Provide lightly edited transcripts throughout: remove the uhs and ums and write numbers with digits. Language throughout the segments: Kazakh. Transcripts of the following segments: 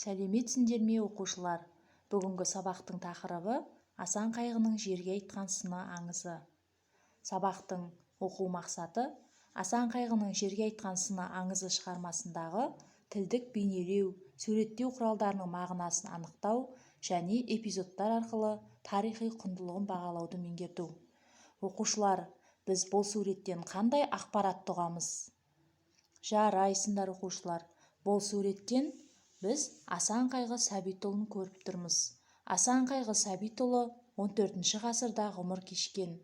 Сәлеметсіңдер ме, оқушылар! Бүгінгі сабақтың тақырыбы: «Асан қайғының жерге айтқан сыны» аңызы. Сабақтың оқу мақсаты: Асан қайғының жерге айтқан сыны аңызы шығармасындағы тілдік бейнелеу, суреттеу құралдарының мағынасын анықтау және эпизодтар арқылы тарихи құндылығын бағалауды меңгерту. Оқушылар, біз бұл суреттен қандай ақпаратты ұғамыз? Жарайсыңдар, оқушылар! Бұл суреттен біз Асан Қайғы Сәбитұлын көріп тұрмыз. Асан Қайғы Сәбитұлы 14 ғасырда ғұмыр кешкен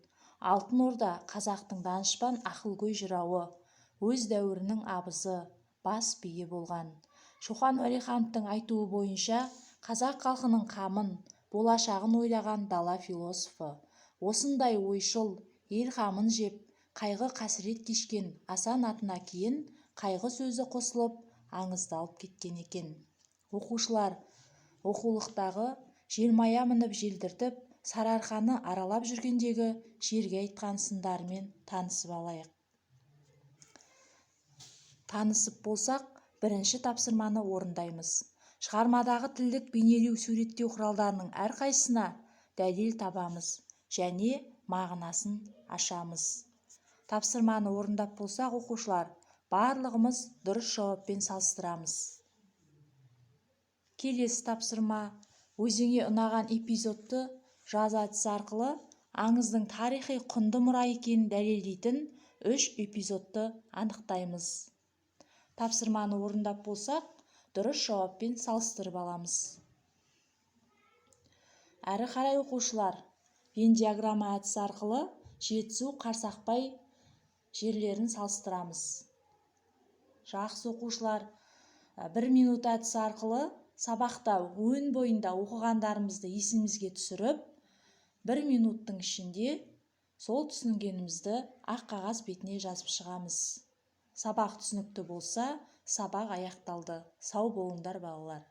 Алтын Орда қазақтың данышпан, ақылгөй жырауы, өз дәуірінің абызы, бас биі болған. Шоқан Уәлихановтың айтуы бойынша, қазақ халқының қамын, болашағын ойлаған дала философы. Осындай ойшыл, ел қамын жеп, қайғы-қасірет кешкен Асан атына кейін қайғы сөзі қосылып, аңыздалып кеткен екен. Оқушылар, оқулықтағы желмая мініп желдіртіп Сарыарқаны аралап жүргендегі жерге айтқан сындарымен танысып алайық. Танысып болсақ, бірінші тапсырманы орындаймыз. Шығармадағы тілдік бейнелеу, суреттеу құралдарының әрқайсысына дәлел табамыз және мағынасын ашамыз. Тапсырманы орындап болсақ, оқушылар, барлығымыз дұрыс жауаппен салыстырамыз. Келесі тапсырма: өзіңе ұнаған эпизодты жаз әдісі арқылы аңыздың тарихи құнды мұра екенін дәлелдейтін үш эпизодты анықтаймыз. Тапсырманы орындап болсақ, дұрыс жауаппен салыстырып аламыз. Әрі қарай, оқушылар, Венн диаграмма әдісі арқылы Жетісу, Қарсақбай жерлерін салыстырамыз. Жақсы, оқушылар, бір минут әдісі арқылы сабақта өн бойында оқығандарымызды есімізге түсіріп, бір минуттың ішінде сол түсінгенімізді ақ қағаз бетіне жазып шығамыз. Сабақ түсінікті болса, сабақ аяқталды. Сау болыңдар, балалар!